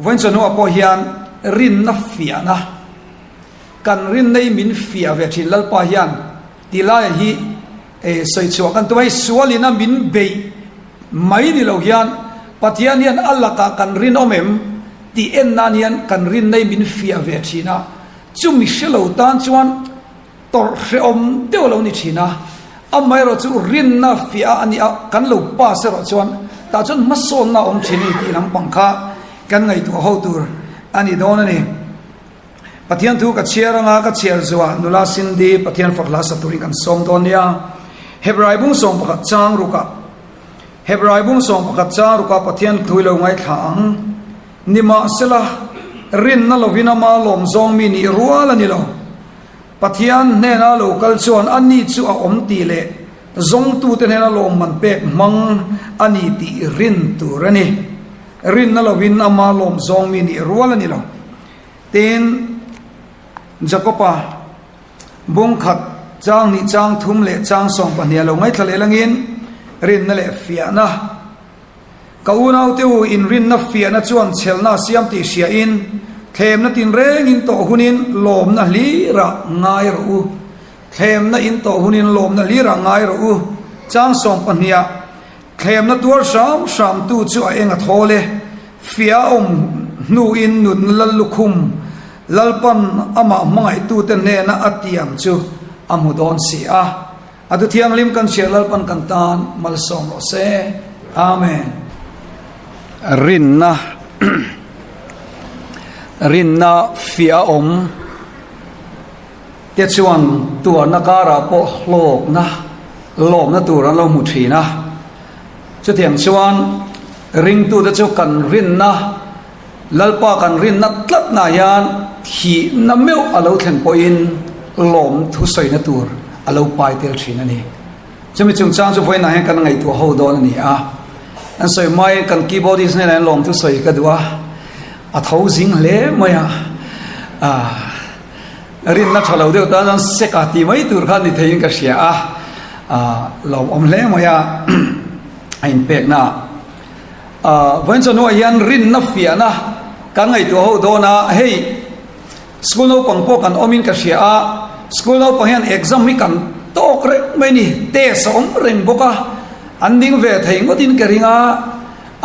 Vawiin chawhnuah pawh hian rinna fiahna, kan rinna hi min fiah ve thin Lalpa hian ti laia hi sawi chhuah kan tum a, hei sualin a min beih mai ni lo hian Pathian hian a lakah kan rinawm em tih en nan hian kan rinna hi min fiah ve thin a, chumi hre lo tan chuan tawrh hrehawm deuh a lo ni thin a, amaherawh chu rinna fiah a nih a, kan lo pass erawh chuan tah chuan hmasawnna a awm thin a ni tih lampang kha kan ngaihtuah ho tur a ni dawn a ni. Pathian thu ka chhiar anga ka chhiar zuah nula Cindy Pathian fak hla sa turin kan sawm dawn nia. Hebrai bung 11 chang rukah Hebrai bung 11 chang rukah Pathian thu i lo ngaithla ang. Nimahsela, rinna lovin ama lawm zawng mi nih rual a ni lo. Pathian hnena lo kal chuan a ni chu a awm tih leh zawngtute hnena lawmman pek hmang a ni tih rin tur a ni. Rinna lovin ama lawm zawng mi nih rual a ni lo. Tin, Jakoba bung khat chang hnih chang thum leh chang 12 a lo ngaithla leh langin rinna leh fiahna Ka unaute u, inrinna fiahna chuan chhelna a siam tih hriain, thlemna tinrengin tawh hunin lawmna hlirah ngai rawh u. Thlemna in tawh hunin lawmna hlirah ngai rawh u. Chang 12ah, Thlemna tuar hram hramtu chu a eng a thawl e, fiah a awm hnuin nunna lal lukhum Lalpan amah hmangaihtute hnena a tiam chu a hmu dawn si a. A thu thianghlim kan hriat Lalpan kan tan malsawm rawh se. Amen. Rinna Rinna fiah a awm te chuan tuarna karah pawh hlawkna lawmna tur an lo hmu thin a. Chutiang chuan ringtute chu kan rinna Lalpa kan rinna tlatna hian thihna meuh a lo thlen pawhin lawm thusawina tur a lo pai tel thin a ni. Chumi chungchang chu vawiinah hian kan ngaihtuah ho dawn a ni a. An sawi hmain kan keyboardist hnenah hian lawm thusawi ka duh a, a tho zing hle mai a. Rinna tha lo deuh tan chuan sek a ti mai tur kha ni theiin ka hria a, lawmawm hle mai a a inpekna. Vawiin chawhnuah hian rinna fiahna kan ngaihtuah ho dawn a, hei school naupang pawh kan awmin ka hria a, school naupang hian exam hi kan tawk reng mai a ni, test a awm reng bawk a, an ding ve thei ngawtin ka ring a,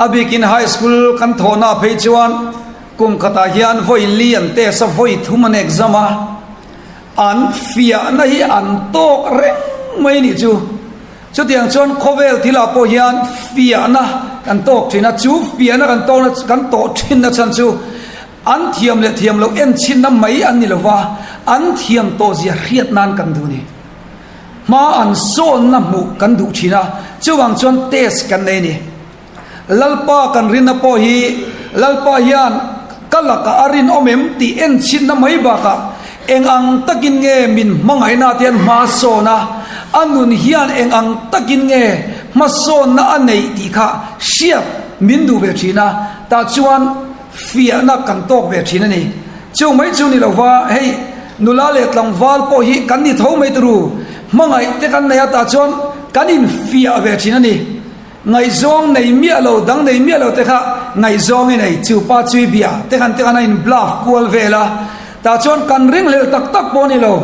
a bikin high school kan thawhna phei chuan kum khatah hian vawi li an test a, vawi thum an exam a, an fiahna hi an tawk reng mai a nih chu. Chutiang chuan khawvel thilah pawh hian fiahna kan tawk thin a, chu fiahna kan tawkna kan tawh thinna chhan chu an thiam leh thiam loh en chhinna mai an ni lova, an thiam tawh zia hriat nan kan duh a ni. Hma an sawnna hmuh kan duh thin a, chuvang chuan test kan nei a ni. Lalpa kan rinna pawh hi Lalpa hian ka lakah a rinawm em tih en chhinna mai bakah eng ang takin nge min hmangaihna te hian hma sawn a, a nun hian eng ang takin nge hmasawnna a neih tih kha hriat min duh ve thin a, tah chuan fiahna kan tawk ve thin a ni. Chu mai chu ni lova hei nula leh tlangval pawh hi kan ni tho mai turu hmangaih te kan nei a tah chuan kan infiah ve thin a ni. Ngaihzawng nei miah lo, dang nei miah lo te kha ngaihzawng i nei, chu pa chui bia te khan te khan a in bluff kual vel a, tah chuan kan ringhlelh tak tak pawh a ni lo.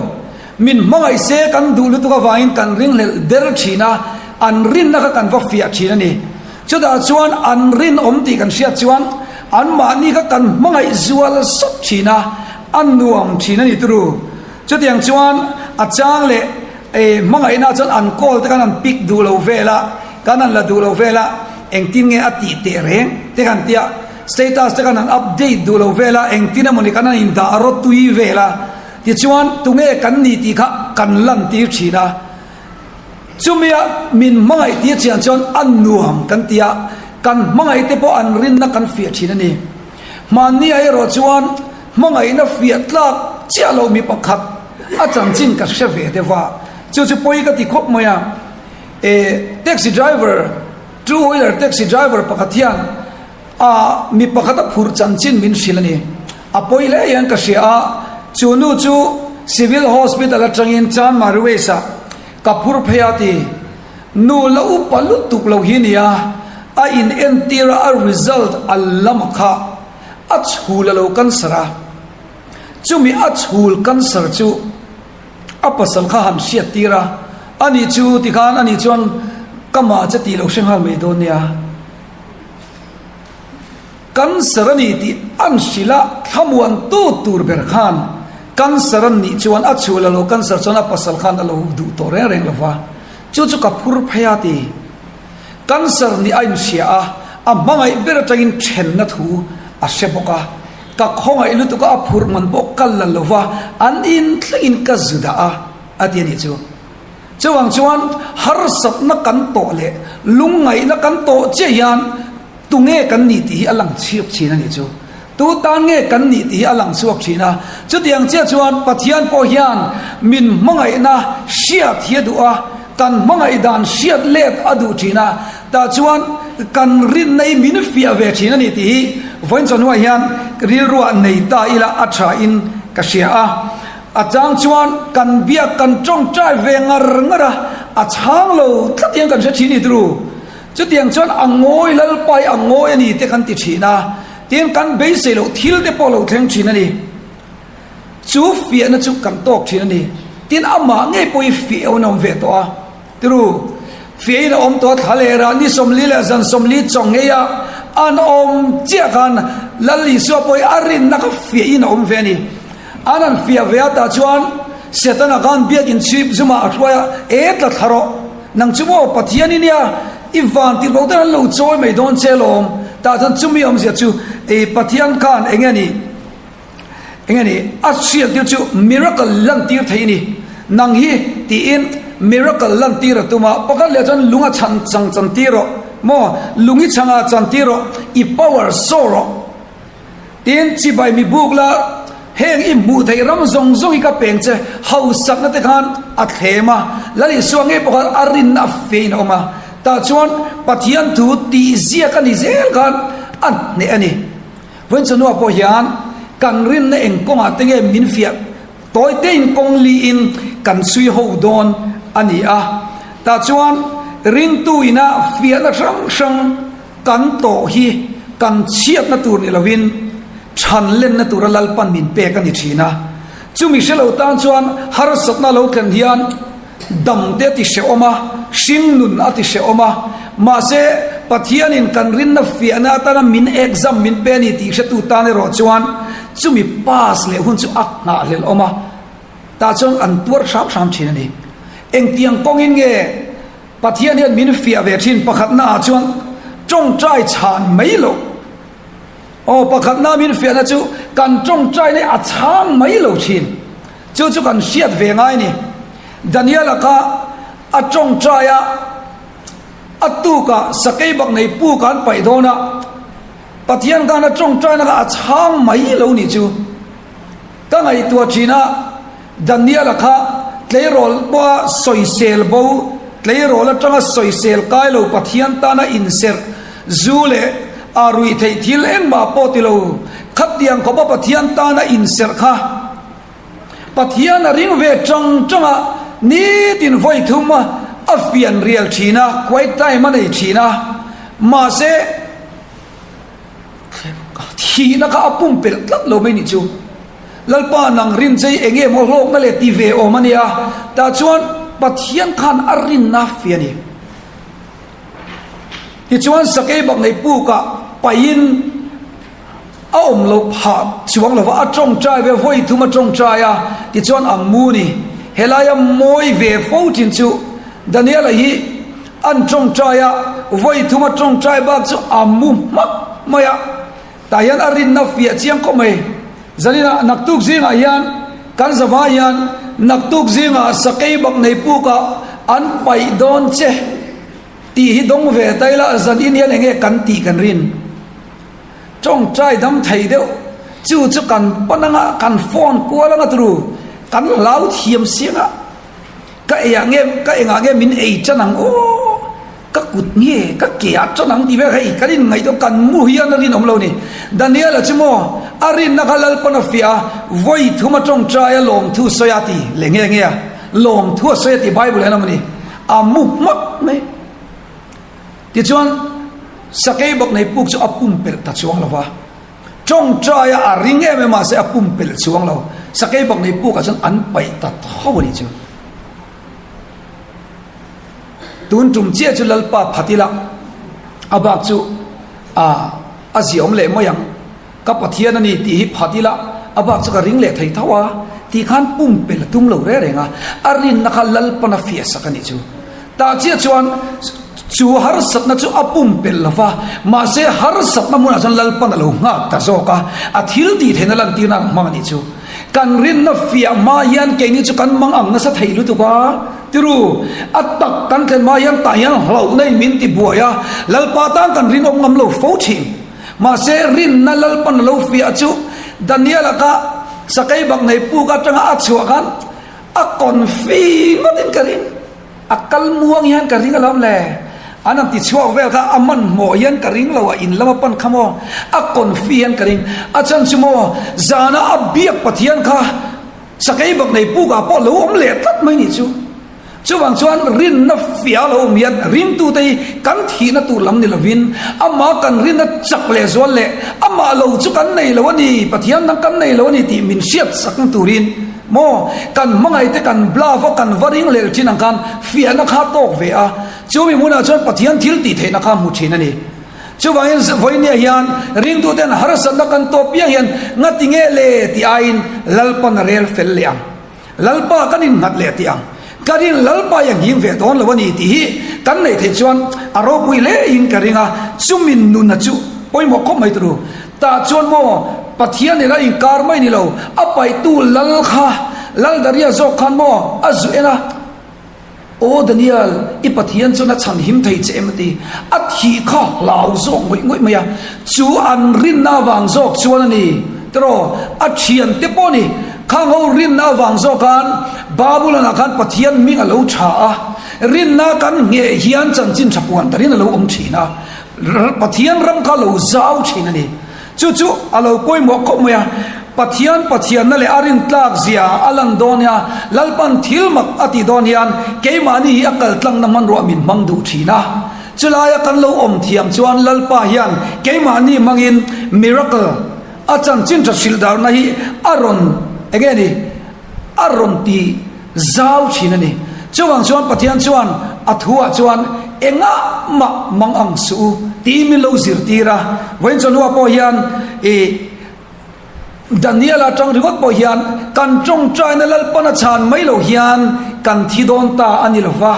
Min hmangaih se kan duh lutuk avangin kan ringhlelh der thin a, an rinna kha kan va fiah thin a ni. Chutah chuan an rinawm tih kan hriat chuan anmahni kha kan hmangaih zual sawt thin a, a nuam thin a ni turu. Chutiang chuan a chang leh E, hmangaihna chuan an call te khan an pick duh lo vel a, kan an la duh lo vel a, engtin nge a tih teh reng te khan tia, status te khan an update duh lo vel a, engtin emawni khan an indah rawtui vel a, tichuan tunge kan ni tih kha kan lan tir thin a, chumia min hmangaih tir chian chuan a nuam kan ti a, kan hmangaih te pawh an rinna kan fiah thin a ni. Hmanni ah erawh chuan hmangaihna fiah tlak chiah lo mi pakhat a chanchin ka hre ve deuh a, chu chu pawi ka ti khawp mai a. E taxi driver, two wheeler taxi driver pakhat hian a mi pakhat a phurh chanchin min hrilh a ni. A pawi hle hian ka hria a, chu nu chu civil hospital atangin Chanmari West ah ka phur phei a ti. Nu la upa lutuk lo hi nia, a in entir a, a result a lam a kha. A chhul a lo cancer a, chumi a chhul cancer chu a pasal kha han hriat tir a, ani chu tikhan ani chuan ka mah che tih lo hre nghal mai dawn nia. Cancer a ni tih an hrilh a, thlamuan tu tur ber khan cancer an nih chuan a chhul a lo cancer chuan a pasal khan a lo duh tawh reng reng lo va, chu chu ka phur phei a ti. Cancer nih a inhria a, a hmangaih ber atangin thenna thu a hre bawk a, ka khawngaih lutuk a, a phurh man pawh ka la lo va, an in thlengin ka zu dah a, a ti a nih chu. Chuvang chuan harsatna kan tawh leh lungngaihna kan tawh chiah hian Tunge kan nih tih hi a lang chhiak thin a nih chu. Tu tan nge kan nih tih hi a lang chhuak thin a. Chutiang chiah chuan Pathian pawh hian min hmangaihna hriat hi a duh a, kan hmangaih dan hriat let a duh thin a, tah chuan kan rinna hi min fiah ve thin a nih tih hi vawiin chawhnuah hian rilruah nei ta ila a tha in ka hria a. A chang chuan kan biak kan tawngtai ve ngar ngar a, a chhang lo tlat hian kan hre thin i turu. Chutiang chuan a ngawi Lalpa hi a ngawi a ni te kan ti thin a, tin kan beisei loh thil te pawh lo thleng thin a ni. Chu fiahna chu kan tawk thin a ni. Tin amah ngei pawh hi fiah in a awm ve tawh a, tiru fiahin a awm tawh a, thla leh rah ni 40 leh zan 40 chaw ngei a an awm chiah khan Lal Isua pawh hi a rinna kha fiahin a awm ve a ni. An han fiah ve a tah chuan Setana khan biakin chhip zumah a hruai a, E tla thla rawh, nang chu maw Pathian i nia, i van tirh bo ten an lo chawi mai dawn che lawm. Tah chuan chumi awmzia chu e Pathian khan eng nge ni, eng nge ni, a hriat tir chu miracle lan tir thei a ni, nang hi tiin miracle lan tir a tum a, pakhat leh chuan lung a chhan chang chan tir rawh, maw lung i chhangah chan tir rawh, i power saw rawh. Tin, chibai mi buk la, heng i hmuh theih ram zawng zawng hi ka peng che, hausakna te khan a thlem a, Lal Isua ngei pawh khan a rinna a fein a awm a, tah chuan Pathian thu tih ziak a ni zel khan a hneh a ni. Vawiin chawhnuah pawh hian kan rinna eng kawngah te nge min fiah tawi tein kawng liin kan chhui ho dawn a ni a, tah chuan ringtu ina fiahna hrang hrang, Kan tawh hi kan chhiatna tur ni lovin chhan lenna tura Lalpan min pek a ni thin a. Chumi hre lo tan chuan harsatna lo thlen hian damte a ti hrehawm a, hringnun a ti hrehawm a. Mahse, Pathianin kan rinna fiahna atana min exam min pe a ni tih hretu tan erawh chuan chumi pass leh hun chu a nghahhlelh awm a. Tah chuan an tuar hram hram thin a ni. Engtiang kawngin nge? Pathian hian min fiah ve thin pakhatna ah chuan tawngtai chhan mai loh. Aw pakhatna min fiahna chu kan tawngtai na hi a chhang mai lo thin. Chu chu kan hriat ve ngai ni. Daniela kha a tawngtai a, a tukah sakei bak nei puk an paih dawn a, Pathian khan a tawngtai na kha a chhang mai lo nih chu. Ka ngaihtuah thin a, Daniel-a kha tleirawl pawha sawisel bo, tleirawl atanga sawisel kai lo Pathian tana inserh, zu leh a ruih theih thil engmah pawh ti lo, khatiang khawpa Pathian tana inserh kha Pathian a ring ve tang tang a, nitin vawi thum a fian rial thin a, quiet time a nei thin a, mahse, Thihna kha a pumpelh tlat lo mai nih chu. Lalpa nang rin che hi eng nge maw hlawkna leh ti ve awm a nia. Tah chuan Pathian khan a rinna fi a ni. Tichuan sakei bak nei pukah paihin a awm loh phah chuang lo va, a tawngtai ve vawi thum a tawngtai a, tichuan a mu ni. Helaia mawi ve fo thin chu Daniela hi An tawngtai a, vawi thuma tawngtai bak chu a mu hmak mai a, tah hian a rinna fiah chiang khawp mai. Zaninah naktuk zingah hian kan zavai hian naktuk zingah sakei bak nei pukah an paih dawn che tih hi dawng ve ta ila zanin hian enge kan tih kan rin. Tawngtai dam thei deuh chu chu kan pan anga kan phone kual anga turu kan hlau thiam siang a. Ka eiah nge, ka engah nge min ei tan ang aw, ka kut nge, ka ke ah tan ang ti vel hei kan inngaihtuah kan mu hian a rinawm lo ni. Daniel-a chu maw a rinna kha Lalpan a fiah a, vawi thum a tawngtai a lawmthu sawi a ti leh nge nge a, lawmthu a sawi a ti Bible hian a awm a ni, a mu hmak mai. Tichuan sakei bak nei puk chu a pumpelh ta chuang lo va. Ṭawngṭaia a ring em em mahse a pumpelh chuang lo. Sakei bak nei pukah chuan an paih ta tho a nih chu. Tun ṭum chiah chu Lalpa phat ila a bak chu a a ziaawm leh mai ang. Ka Pathian a ni tih hi phat ila a bak chu ka ring leh thei tho a tih khan pumpelh a tum lo reng reng a. A rinna kha Lalpan a fiahsak a nih chu. Tah chiah chuan chu harsatna chu a pumpelh lo va, mahse harsatna hmunah chuan Lalpan a lo nghak ta zawk a, a thil tih theihna lantirna ang hmang a nih chu. Kan rinna fiah hma hian keini chu kan mang ang nasa thei lutuk a, tiru, a tak kan thlen hma hian tah hian hlauhna in min ti buai a, Lalpa tan kan rinawm ngam lo fo thin. Mahse rinna Lalpan a lo fiah chu Daniel-a kha sakei bak nei puk atanga a chhuah khan a confi ngawtin ka ring. A kal muang hian ka ring alawm le. An han ti chhuak vel kha a hmanhmawh hian ka ring lo a, in lama pan kha maw? A confi hian ka ring. A chhan chu maw, zana a biak Pathian kha sakei bak nei pukah pawh lo awm leh tlat mai nih chu. Chuvang chuan rinna fiah lo awm hian ringtute hi kan thihna tur lam ni lovin amah kan rinna chak leh zual leh amah lo chu kan nei lo a ni, Pathian dang kan nei lo a ni tih min hriat sakna turin Maw? Kan hmangaihte kan bluff a, kan va ring lel thin ang khan fiahna kha tawk ve a, chumi hmunah chuan Pathian thil tih theihna kha hmu thin a ni. Chuvangin vawinia hian ringtuten harsatna kan tawp piang hian ngati nge le tih aiin Lalpan a rel fel leh ang. Lalpa kan innghat leh tih ang. Ka rin Lalpa i a nghing ve dawn lo a ni tih hi kan neih theih chuan a ropui hle in ka ring a, chumi nuna chu pawimawh khawp mai turu. Tah chuan maw Pathian nena inkar mai ni lo, a paihtu Lal kha, Lal Daria zawk khan maw a zu en a, Aw Daniel, i Pathian chuan a chhan him thei che em a ti. A thih kha hlau zawk ngawih ngawih mai a, chu an rinna avang zawk chuan a ni. Tiraw, a thiante pawh a ni. Khang ho rinna avang zawk khan Babulon-ah khan Pathian hming a lo tha a, rinna kan ngheh hian chanchin tha puan tarin a lo awm thin a, Pathian ram kha a lo zau thin a ni. Chu chu a lo pawimawh khawp mai a, Pathian Pathianna leh a rintlak zia a lan dawn hian, Lalpan thil mak a tih dawn hian keimahni hi a kaltlangna hmanruah min hmang duh thin a. Chulaia kan lo awm thiam chuan Lalpa hian keimahni hmangin miracle, A chanchin tha hrilh darna hi a rawn eng nge ni? A rawn ti zau thin a ni. Chuvang chuan Pathian chuan a thuah chuan engah mah mang ang suh u tiin min lo zirtir a. Vawiin chawhnuah pawh hian ih Daniel-a atang ringawt pawh hian kan tawngtaina Lalpan a chhan mai loh hian kan thi dawn ta a ni lo va,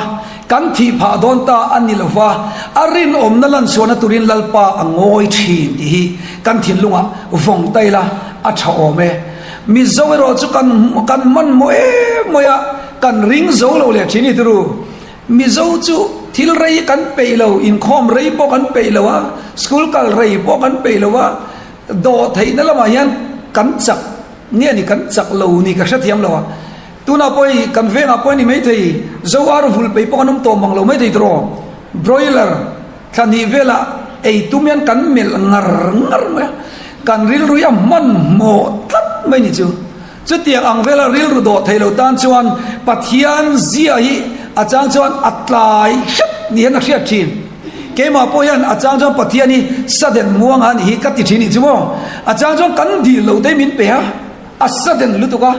kan thih phah dawn ta a ni lo va, a rinawmna lanchhuahna turin Lalpa a ngawi thin tih hi Kan thinlungah vawng ta ila a tha awm e. Mizo erawh chu kan kan hmanhmawh em mai a, kan ring zo lo leh thin i turu. Mizo chu thil rei kan peih lo, inkhawm rei pawh kan peih lo a, school kal rei pawh kan peih lo a, dawh theihna lamah hian kan chak nge ni kan chak lo ni ka hrethiam lo a. Tunah pawh hei kan vengah pawh a ni maithei, Zo ar vul peih pawh kan awm tawh mang lo maithei tiraw, broiler. Thla hnih velah ei tum hian kan melh ngar ngar mai a, kan rilru hi a hmanhmawh tlat mai ni chu. Chutiang ang vela rilru dawh thei lo tan chuan Pathian zia hi a chang chuan a tlai hrep ni hian a hriat thin. Keimah pawh hian a chang chuan Pathian hi sudden muang a nih hi ka ti thin nih chu maw. A chang chuan kan dil lo te min pe a, a sudden lutuk a,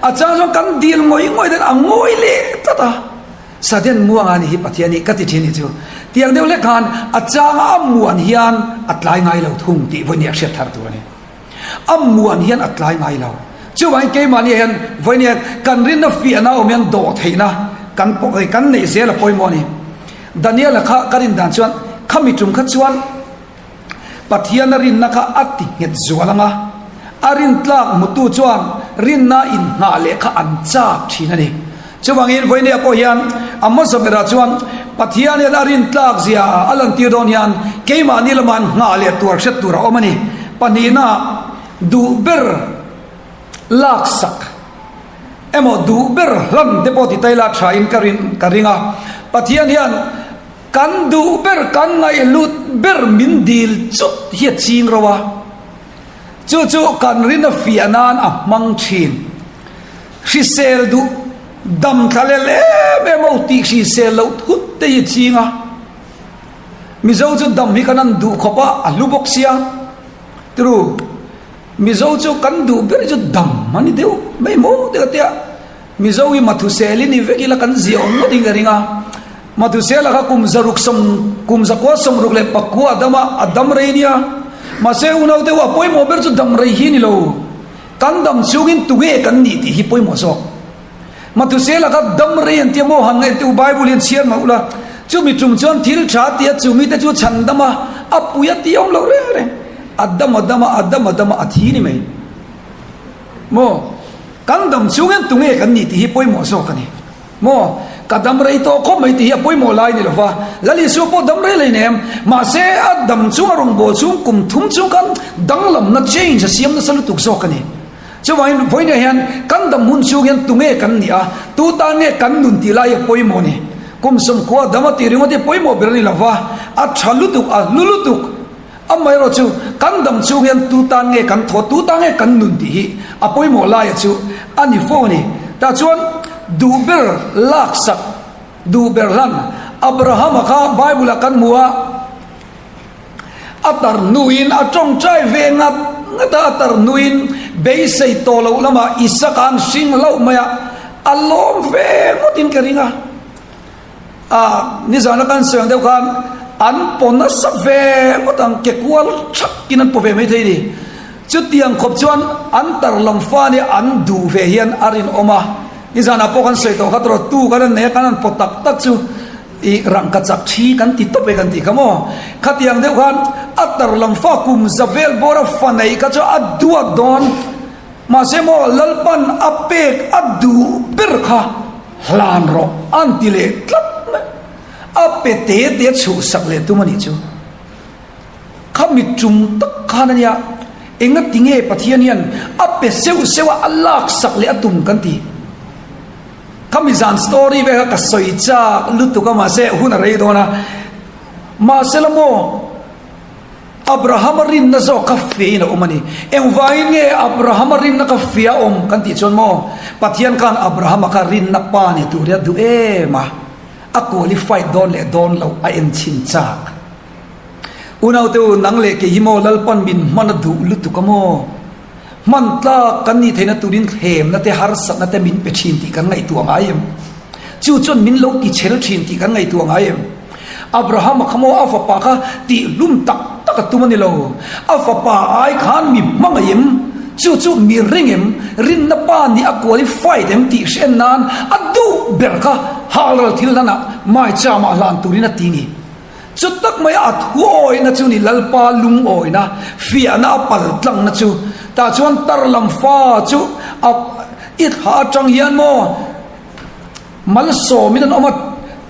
a chang chuan kan dil ngawih ngawih ten a ngawi leh tlat a. Sudden muanga nih hi Pathian nih ka ti thin nih chu. Tiang deuh hlek khan a changa a muan hian a tlai ngai lo thung tih vawinia hriat thar tur a ni. A muan hian a tlai ngai lo. Chuvangin keimahni hian vawinia kan rinna fiahna awm hian dawh theihna kan kan neih zel a pawimawh a ni. Daniela kha ka rin dan chuan khami tum kha chuan Pathiana rinna kha a ti nghet zual ang a, a rintlak hmutu chuan rinna inhnah leh kha an chak thin a ni. Chuvangin vawinia pawh hian a hmasa berah chuan Pathian hian a rintlak zia a lantir dawn hian keimahni lama an nghah leh tur hriat tur a awm a ni. Pahnihna duh ber laksak emaw duh ber hlan te pawh ti taila thain ka rin ka ring a. Pathian hian Kan duh ber, kan ngaihlut ber min dil chut hi a ching ro a, chu chu kan rin a fiah nan a hmang thin. Hrisel duh dam thla lel em em ho tih hrisel loh thut te hi a ching a. Mizo chu dam hi kan han duh khawp a, a hlu bawk sia. Turu. Mizo chu kan duh ber chu dam a ni deuh mai maw te ka tia. Mizo hi Mathusel i ni vek ila kan zia awm ngawt in ka ring a. Mathusela kha kum zaruk sawm kum zakua sawmruk leh pakua a dam a, a dam rei nia. Mahse unau deuh a pawimawh ber chu dam rei hi ni lo. Kan dam chungin tunge kan nih tih hi pawimawh zawk. Mathusela kha dam rei an tia maw han ngaih teh u Bible hian chhiar mah ula. Chumi tum chuan thil tha tia chu mite chu chhan dam a, a pui a ti awm lo reng reng. A dam a dam a, a dam a dam a, a thi ni mai. Maw? Kan dam chung hian tunge kan nih tih hi pawimawh zawk a ni. Maw? Ka dam rei tawh khawp mai tih hi a pawimawh lai ni lova, Lal Isua pawh dam rei lei nem. Mahse, a dam chung a rawngbâwl chung kum thum chung khan danglamna, change, a siam nasa lutuk zawk a ni. Chuvangin, vawiinah hian kan dam hun chung hian tunge kan nih a, tu tan nge kan nun tih lai hi a pawimawh a ni. Kum sawmkhua dam a tih ringawt hi pawimawh ber a ni lova, a tha lutuk, a hlu lutuk. Amaherawh chu, kan dam chhung hian tu tan nge kan thaw, tu tan nge kan nun tih hi a pawimawh laia chu a ni fo a ni. Tah chuan duh ber laksak, duh ber hlan Abrahama kha Bible-ah kan hmu a, a tar hnuin a tawngtai ve ngat ngat a, a tar hnuin beisei tawh loh lamah Isaka an hring hlauh mai a, a lawm ve ngawtin ka ring a. A nizana kan sawi ang deuh khan an paw nasa ve ngawt ang ke kual thakin an paw ve maithei a ni. Chutiang khawp chuan an tar lam fa nia an duh ve hian a rinawm a. Nizanah pawh kan sawi tawh kha tawrh tu kan han nei a kan han paw tak tak chu ih rangka chak thi kan ti tawp e kan tih kha maw. Khatiang deuh khan a tar lam fa kum za vel bawra fa neih kha chu a duat dawn. Mahse maw Lalpan a pek a duh ber kha hlan rawh an ti leh tlat mai. A pe te te a chhuhsak leh tum a nih chu. Kha mi tum tak khan a nia, enga ti nge Pathian hian a pe seuh seuh a, a laksak leh a tum kan ti. Kha mi zan story vel kha ka sawi chak lutuk a mahse hun a rei dawn a. Mahse la maw. Abrahama rinna zawk kha fiahin a awm a ni. Engvangin nge Abrahama rinna kha fia a awm kan tih chuan maw? Pathian khan Abrahama kha rinna pa ni tur hi a duh em a, a qualified dawn leh dawn loh a en chhin chak. Unaute u, nang leh kei hi maw Lalpan min hman a duh lutuk a maw? Hman tlak kan nih theihna turin thlemna te harsatna te min pe thin tih kan ngaihtuah ngai em? Chu chuan min lo ti chhel thin tih kan ngaihtuah ngai em? Abrahama kha maw a fapa kha tihhlum tak tak a tum a ni lo. A fapa ai khan mi hmangaih em? Chu chu mi ring em? Rinna pa nih a qualified em tih hriat nan a duh ber kha halral thil hlanah maichama hlan turin a ti ni. Chu tak mai a thu awihna chu ni Lalpa lungawina, fiahna a pal tlangna chu. Tah chuan tar lam fa chu a i thla atang hian maw malsawmin an awm a,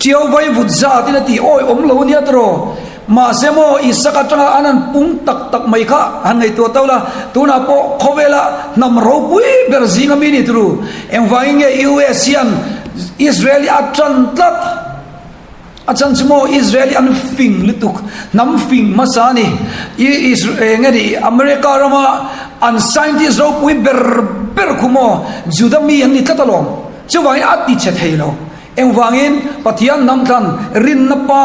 tiau vai vut zat in a tih awi awm lo ania tawh. Mahse maw Isak atanga an han pung tak tak mai kha han ngaihtuah tau la, tunah pawh khawvela hnam ropui ber zinga mi ni turu. Engvangin nge US hian Israel hi a tan tlat? A chan chu maw Israel hi an fing lutuk, hnam fing hmasa a ni. I Israel nge ni America rama an scientist ropui ber ber khu maw Juda mi an ni tlat alawm. Chuvangin a ti che thei lo. Engvangin Pathian hnam thlan rinna pa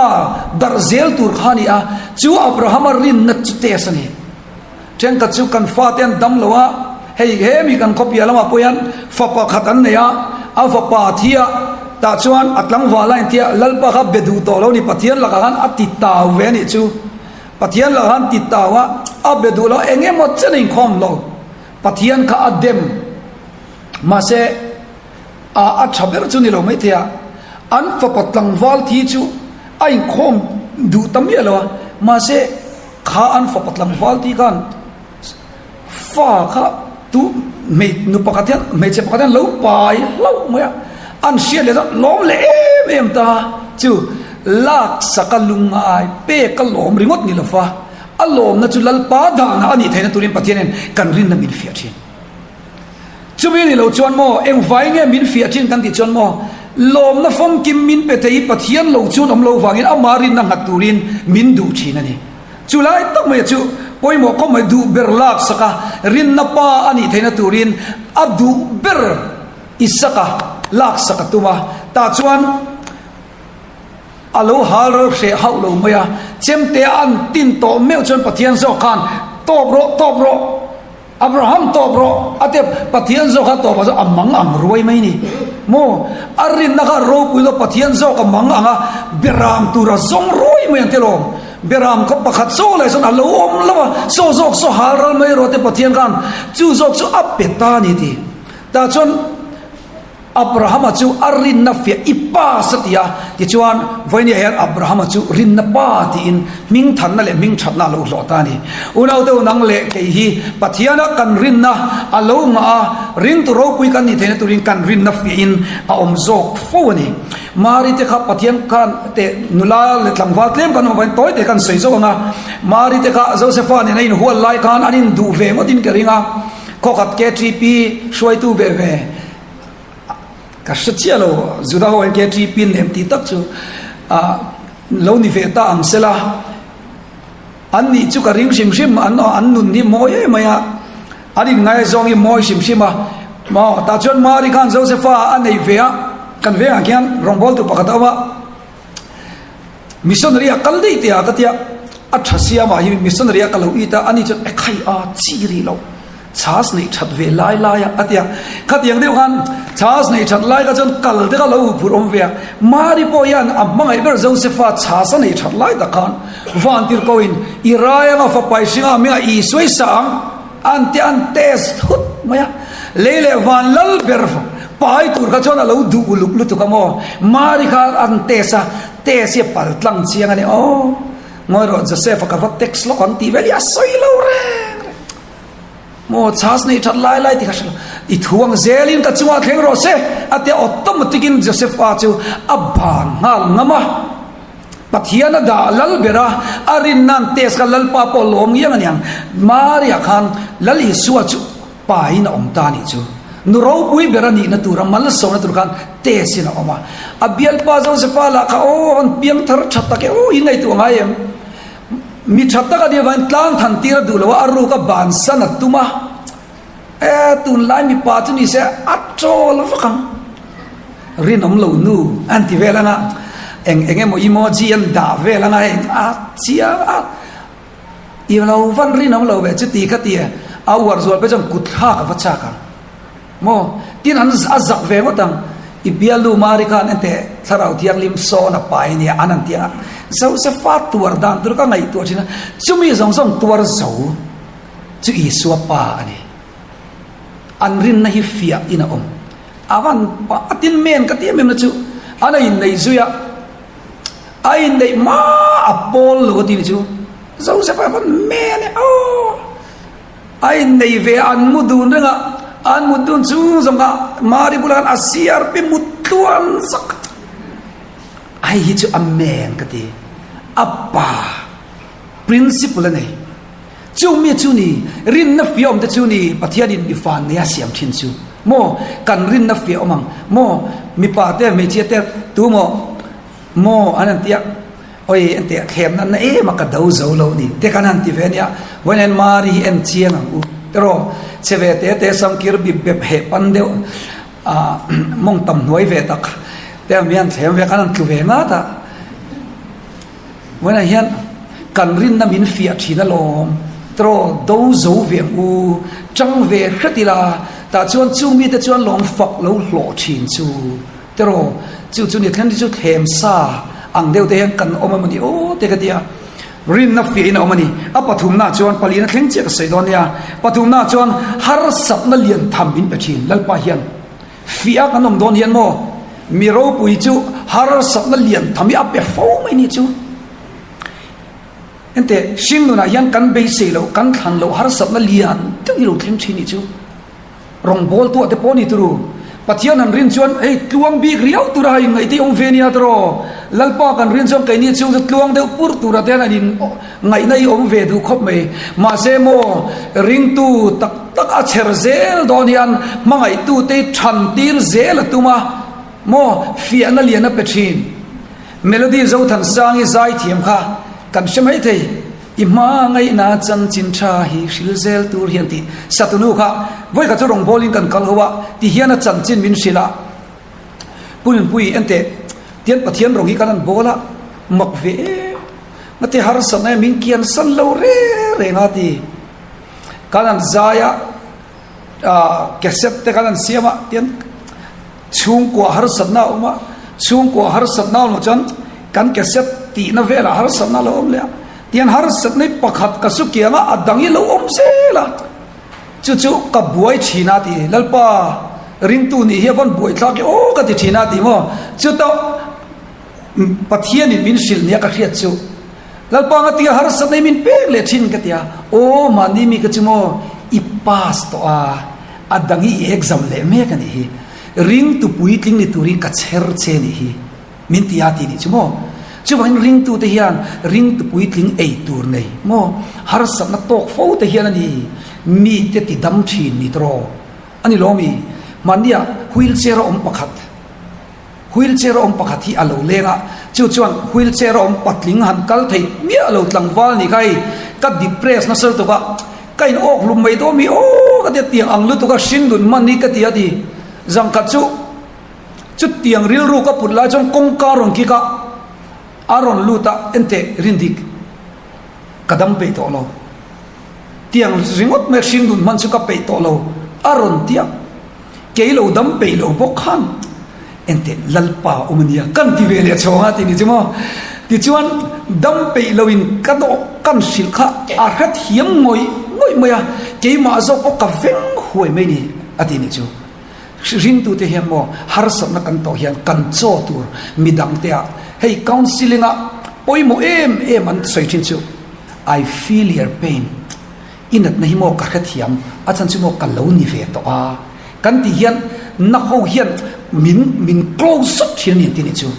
darh zel tur kha a ni a, chu Abrahama rinna chu test a ni. Thenkhat chu kan fate an dam lo a, hei hemi kan khawpia lamah pawh hian fa pakhat an nei a, a fapa a thi a, tah chuan a tlangval a intia Lalpa kha be duh tawh lo ni, Pathian lakah khan a ti tau ve a nih chu, Pathian lakah khan ti tau a, a be duh lo, eng emaw chen a inkhawm lo, Pathian kha a dem, mahse a a tha ber chu ni lo maithei a, an fapa tlangval thi chu a inkhawm duh ta miah lo a, mahse. Kha an fapa tlangval tih khan fa kha tu hmei nu pakhat hian hmeichhe pakhat hian lo pai hlauh mai a, an hriat leh chuan lawm leh em em ta chu lak sak a lungai pek a lawm ringawt ni lo fa a lawmna chu Lalpa dahna a nih theihna turin Pathian hian kan rinna min fiah thin. Chumi ni lo chuan maw engvai nge min fiah thin kan tih chuan maw lawmna famkim min pe thei hi Pathian lo chuan awm lo vangin ama rinna nghat turin min duh thin a ni. Chu lai tak mai chu pawimawh khawp mai duh ber lak sak a rinna pa a nih theihna turin a duh ber Isaka lak sak a tum a tah chuan a lo hal ral hreh hauh lo mai a chemte a an tin tawh meuh chuan Pathian zawk khan tawp rawh tawp rawh. Abraham tawp rawh a ti a, Pathian zawk kha tawpah chuan a mang ang ruai mai ni maw? A rinna kha ropui lo Pathian zawk a mang ang a, beram tura zawng ruai mai ang ti alawm. Beram kha pakhat saw lai chuan a lo awm lo a, saw zawk saw hal ral mai rawh te Pathian khan chu zawk chu a pe ta a ni ti. Tah chuan Abrahama chu a rinna fiah i pass a ti a, tichuan vawinia hian Abrahama chu rinna pa tiin hmingthanna leh hmingthatna a lo hlawh ta a ni. Unaute unang leh kei hi Pathiana kan rinna a lo ngah a, ringtu ropui kan nih theihna turin kan rinna fiahin a awm zawk fo a ni. Mari te kha Pathian khan teh nula leh tlangval tlem kan awm avangin tawi te khan sawi zauh ang a, Mari te kha Josefa nen a inhual lai khan an induh ve ngawtin ka ring a, khawkhat KTP hruaitu ve ve ka hre chiah lo, Juda ho hian KTP nem tih tak chu ah lo ni ve ta ang sela, an nih chu ka ring hrim hrim, an an nun hi mawi em mai a, an inngaizawng hi mawi hrim hrim a, maw tah chuan Mari khan Josefa a nei ve a, kan vengah khian rawngbawltu pakhat a awm a. Missionary a kal daih teh a ka tia, a tha sia mah hi missionary a ka lo it a, ani chuan e khai a chi rih loh, chhas neih that ve lai lai a a tia, khatiang deuh khan chhas neih that lai kha chuan kal te kha lo huphurh awm ve a, Mari pawh hian a hmangaih ber Josepha chhas a neih that lai tak khan vantirhkohin i rai anga fapa i hringa a hmingah Isua i sa ang. An te an test thut mai a, lei leh van lal ber pai tur kha chuan a lo duh uluk lutuk a maw? Mari kha an test a, test hi a pal tlang chiang a ni aw. Ngawi rawh Joseph-a ka va text lawk ang tih vel hi a sawi lo reng reng. Maw chhas nei that lai lai tih kha hre lo. I thu ang zelin ka chungah thleng rawh se a tia automatic in Joseph-a chu a ban nghal ngam a. Pathian a dah lal ber a, a rinna'n test kha Lalpa pawh lawm ngiang a niang. Maria khan Lal Isua chu pain a awm ta a nih chu. Nu ropui ber a nihna tura malsawmna tur khan test in a awm a. A bialpa Josefa lah kha aw an piang thar tha tak e aw in ngaihtuah ngai em? Mi tha tak a nih avangin tlang than tir a duh lo a, a ruk a bansan a tum a. E, tunlai mipa chu nise a chawl vak ang. Rinawm lo nu an ti vel anga, eng eng emaw emoji an dah vel anga hei a chiang a, i lo van rinawm lo ve chuti kha tia a uar zual pawh chuan kut thlak a va chak ang. Maw? Tin an a zak ve ngawt ang. I bialnu Mari khan enteh thlarau thianghlim sawn a pai nia an han ti ang a. Josefa tuar dan tur ka ngaihtuah thin a, chumi zawng zawng tuar zo. Chu Isua pa a ni. An rinna hi fiah in a awm. A van pa a tin men ka ti em em na chu an a inneih zui a, a inneih hma a pawl lo a ti ni chu Joseph a van men e aw. A inneih ve a an mu dun reng a, an mut dun chung zawng kha Mari bulah khan a siar pi mut tluan zak. Hei hi chu a men ka ti. A pa principle a nei. Chu mi chu ni, rinna fiah awm te chu ni, Pathianin mi fan nei a siam thin chu maw? Kan rinna fiah awm ang maw? Mipa te, hmeichhia te tu maw maw an han ti a, Oi en teh thlem na na em a ka do zo lo ni te kan han ti ve nia, vawiin hian Mari hi en chiang ang u tiraw, chhe ve te te samkir bip bep heh pan deuh ah mawng tam hnuai ve tak te ang hian thlem ve kan han tlu ve ngat a. Vawiinah hian kan rinna min fiah thin alawm, tiraw do zo ve ang u, tang ve hret ila, tah chuan chung mite chuan lawm fak lo hlawh thin chu, tiraw chu chu ni thlen te chu thlem sa ang deuh te hian kan awm emaw ni aw te ka ti a, rinna fiahin a awm a ni. A pathumnaah chuan palina thleng chiah ka sawi dawn nia, pathumnaah chuan harsatna lian tham min pe thin Lalpa hian. Fiah kan awm dawn hian maw mi ropui chu harsatna lian tham hi a pe fo mai ni chu. Enteh hring nunah hian kan beisei loh kan thlan loh harsatna lian deuh hi lo thleng thin ni chu. Rawngbâwl tuah te pawh ni turu. Pathian han rin chuan hei tluang bik riau tura ha inngaih te hi awm ve nia tiraw. Lalpa kan rin chuan keini chhung chu tluang deuh pur tura te hian an in Ngaihna i awm ve duh khawp mai. Mahse maw, ringtu tak tak a chher zel dawn hian hmangaihtute i than tir zel a tum a maw, fiahna lian a pe thin. Melody Zothansangi zaithiam kha kan hre mai thei. I hma ngaihna chanchin tha hi hril zel tur hian tih satunu kha vawikhat chu rawngbawlin kan kal ho a, ti hian a chanchin min hrilh a. Pu Nunpui enteh, tian Pathian rawng hi kan han bawl a, mak ve em. Ngati harsatna hi min kiansan lo reng reng a ti. Kan han zai a. Cassette te khan an siam a, tian chhungkua harsatna a awm a, chhungkua harsatna a awm loh chuan kan cassette tihna velah harsatna a lo awm leh a, tian harsatna hi pakhat ka su kiang a, a dang hi a lo awm zel a, chu chu ka buai thin a ti, Lalpa ringtu nih hi a vawn buai thlak i aw ka ti thin a ti maw, chuta Pathianin min hrilh nia ka hriat chu. Lalpa nga tia harsatna i min pek leh thin ka tia, aw mahni mi ka chu maw i pass tawh a, a dang hi i exam leh mek a nih hi, ringtu puitling ni turin ka chher che nih hi min ti a ti nih chu maw. Chuvangin ringtu te hian ringtu puitling ei tur nei maw harsatna tawk fo te hian a ni mi te ti dam thin ni tawh a ni lawmi mahnia wheelchair a awm pakhat. Wheelchair a awm pakhat hi a lo leng a, chu chuan wheelchair a awm patling han kal thei miah lo tlangval ni kha hei ka depress nasa lutuk a, ka in awk hlum mai dawn mi aw ka tia tiang ang lutuk a hring dun hman hi ka ti a ti. Zangkhat chu chutiang rilru ka put lai chuan kawngka rawn kik a, a rawn lut a, enteh rindik ka dam peih tawh lo, tiang ringawt mai hring dun hman chu ka peih tawh lo a rawn ti a. Kei lo dam peih lo bawk khan enteh Lalpa awm a nia kan ti ve leh chhawng a ti ni chu maw. Tichuan dam peih lo in ka dawh kan hrilh kha a hrethiam ngawih ngawih mai a, keimah zawk pawh ka veng huai mai ni a ti ni chu. Ringtute hian maw harsatna kan tawh hian kan chaw tur midang te ah hei counselling ah pawimawh em em an sawi thin chu I feel your pain. I natna hi maw ka hrethiam, a chhan chu maw ka lo ni ve tawh a, kan tih hian na ho hian min min close zut thin a ni an ti nih chu.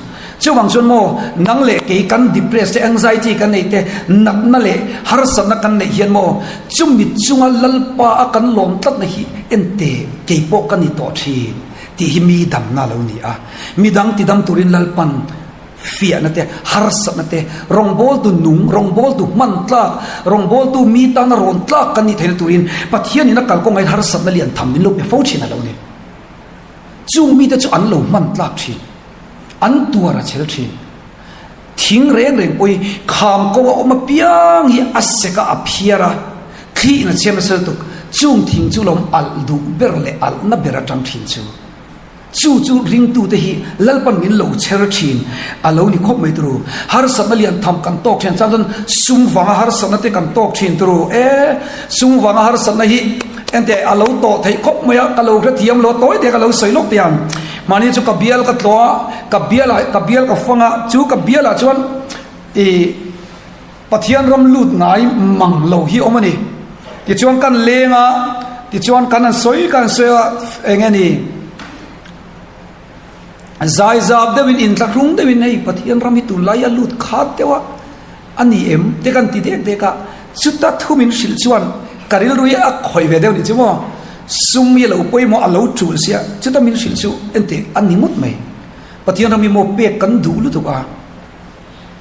Chuvang chuan maw nang leh kei kan depress te anxiety kan neih te natna leh harsatna kan neih hian maw chumi chunga Lalpa a kan lawm tlatna hi ente kei pawh ka ni tawh thin tih hi mi damna a lo ni a, midang tidam turin Lalpan Fiahna te, harsatna te, rawngbawltu nung, rawngbawltu hman tlak, rawngbawltu mi tana rawn tlak kan nih theihna turin Pathianin a kalkawngah hian harsatna lian tham min lo pe fo thin a lo ni. Chung mite chu an lo hman tlak thin, an tuar a chhel thin. Thing reng reng pawh hi kham ko a awm apiang hi a sek a, a phiar a, thliin a chhiam nasa lutuk. Chung thing chu lo alh duh ber leh alhna ber atang thin chu. Chu chu ringtute hi Lalpan min lo chher thin a lo ni khawp mai turu. Harsatna lian tham kan tawk thin chuan chuan sum vanga harsatna te kan tawk thin turu. E, sum vanga harsatna hi ente a lo tawh theih khawp mai a, ka lo hrethiam lo tawi te ka lo sawi lawk teh ang. Mahni chu ka bial ka tlawh a, ka bial ah ka bial ka fang a, chu ka bial ah chuan i Pathian ram lut ngai mang lo hi awm a ni. Tichuan kan leng a, tichuan kan han sawi kan sawi a, eng nge ni, zaizap deuhin inthlahrung deuhin hei Pathian ram hi tunlai a lut khat deuh a, a ni em te kan ti dek dek a, chuta thu min hrilh chuan ka rilru hi a khawih ve deuh ni chu maw, sum hi a lo pawimawh a lo tul sia, chuta min hrilh chu enteh a ni ngawt mai. Pathian ram hi maw pek kan duh lutuk a.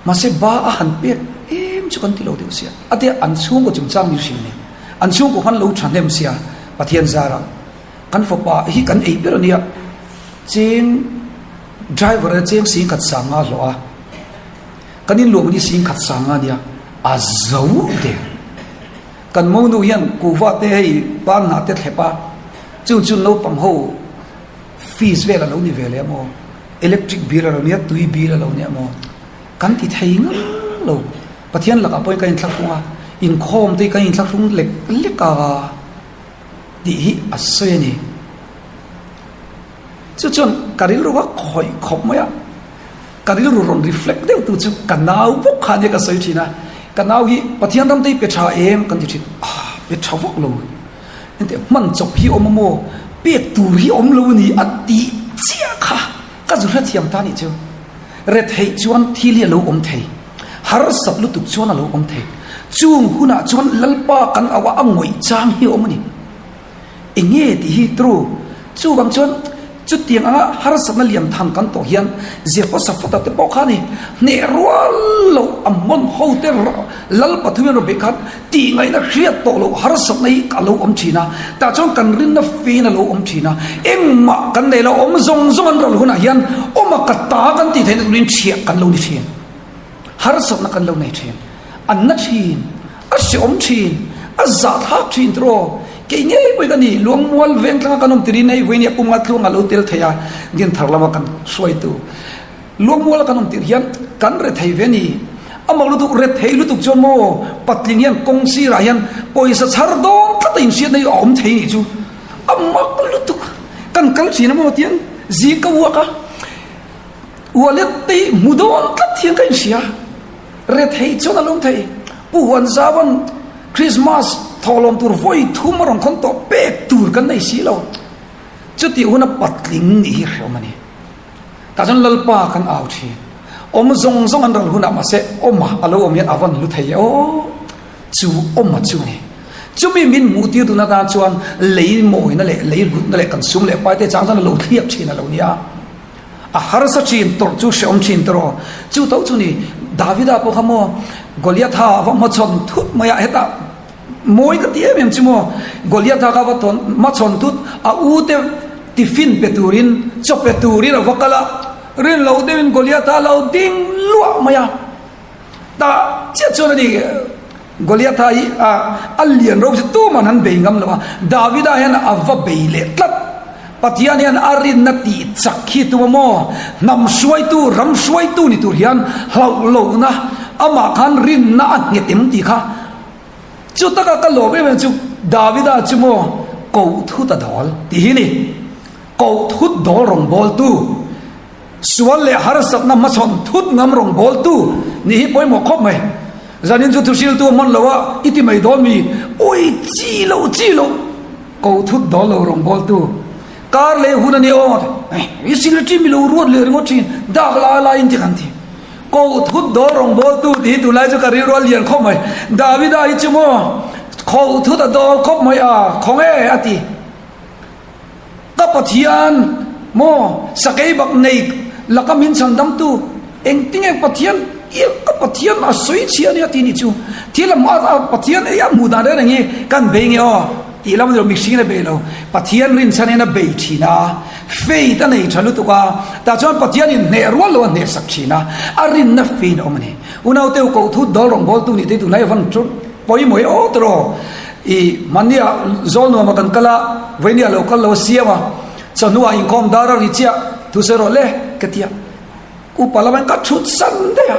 Mahse ba a han pek em chu kan ti lo deuh sia. A tia an chhungkaw chungchang min hrilh nen. An chhungkaw khan lo thahnem sia Pathian zara kan fapa hi kan ei ber a nia. Cheng driver a cheng sing khat sang nga hlawh a. Kan inluam hi sing khat sang nga nia. A zo der. Kan monu hian kuhva te hei ban hnah te thlep a. Chu chu naupang ho fees vel a lo ni ve leh maw? Electric bill a lo nia, tui bill a lo nia maw? Kan ti thei ngang lo. Pathian lakah pawhin kan inthlahrung a, inkhawm te hi kan inthlahrung lek lek a tih hi a sawi a ni. Chu chuan ka rilru kha khawih khawp mai a, ka rilru rawn reflect deuh tu chu ka nau bawk kha nia ka sawi thin a, ka nau hi Pathian ram te hi pe tha em kan ti thin, ah pe tha vak lo. Engteh hman chawp hi awm a maw? Pek tur hi awm lo a ni a tih chiah kha ka zu hrethiam ta nih chu. Retheih chuan thil hi a lo awm thei, harsat lutuk chuan a lo awm thei. Chung hunah chuan Lalpa kan auh a, a ngawih chang hi a awm a ni. Enge tih hi true. Chuvang chuan chutiang anga harsatna lian tham kan tawh hian Jehoshaphat-a te pawh kha ni hneh rual loh a hmawn ho te lal pathum hian rawn beih khan tih ngaihna hriat tawh loh harsatna hi a lo awm thin a, tah chuan kan rinna fein a lo awm thin a, engmah kan nei lo awm zawng zawng an ral hunah hian awma ka ta kan tih theihna turin chhiah kan lo ni thin, harsatna kan lo nei thin, an na thin, a hreawm thin, a zahthlak thin tiraw? Kei ngei pawh hi ka ni, Luangmual veng tlanga kan awm tirin hei vawiin hi a pum nga tluang a lo tel thei a, Dinthar lama kan hruaitu Luangmuala kan awm tir hian kan rethei ve a ni. A mak lutuk, rethei lutuk chuan maw patling hian kawng sirah hian pawisa chhar dawn tlat a inhriatna hi a awm thei nih chu. A mak lutuk, kan kal thin a maw tiang zing ka uak a, wallet te hi hmu dawn tlat hian ka inhria. Rethei chuan a lawm thei. Pu Huanzauan Christmas thawhlawm tur vawi thum a rawn khawn tawh pek tur kan nei si lo. Chutih huna patling nih hi hreawm a ni. Tah chuan Lalpa kan au thin. Awm zawng zawng an ral hunah mahse awma a lo awm hian a van hlu thei e aw. Chu awma chu a ni. Chumi min hmuh tir duhna atan chuan lei mawina leh lei hlutna leh kan sum leh pai te chang chuan a lo thliak thin a lo nia. A harsa thin tawrh chu hrehawm thin tawrh aw. Chu tho chu ni Davida pawh kha maw Goliatha a va hmachhawn thut mai a, hetah mawi ka ti em em chu maw Goliatha kha va thawn hmachhawn thut a u te tiffin pe turin chaw pe turin a va kal a, rin loh deuhin Goliatha a lo ding luah mai a. Tah chiah chuan a ni Goliatha hi a a lian ro chu tuman an bei ngam lo a, Davida hian a va bei leh tlat. Pathian hian a rinna tih chak hi tum a maw? Hnam hruaitu, ram hruaitu ni tur hian hlauh lohna amah khan rinna a nghet em tih kha chu taka ka lawm em em chu Davida chu maw koh thut a dawl tih hi ni. Koh thut dawl rawngbawltu. Sual leh harsatna hmachhawn thut ngam rawngbawltu nih hi pawimawh khawp mai. Zanin chu thuhriltu a hman lo a, i ti mai dawn mi? Ui, chi lo, chi lo! Ko thut dawn lo rawngbawltu. Kar leh hun a ni aw, i secretary mi lo ruat leh ringawt thin, dak lai laiin ti kan ti. Ko thut dawn rawngbawltu tih hi tunlai chu ka rilru a lian khawp mai. Davida hi chu maw, kho thut a dawl khawp mai a, khawnge a ti. Ka Pathian, maw, sakei bak nei laka min chhandamtu, engtinge Pathian i ka Pathian a sawi chhia ania tih ni chu. Thil a hma a Pathian ei a hmuh dan reng reng hi kan bei nge aw tih lam a ni lo, mihringin a bei lo. Pathian rinchhanin a bei thin a, faith a nei tha lutuk a, tah chuan Pathianin hneh rual lo a hnehsak thin a, a rinna fein a awm a ni. Unaute u koh thut dawl rawngbawltu nih te tunlai a van chu pawimawih aw tawh aw. I mahnia zawl nuama kan kal a, vawinia lo kal lo a siam a, chawhnuah inkhawm dar a ri chiah thu sawi rawh le ka ti a, upa lama ka thut san daih a,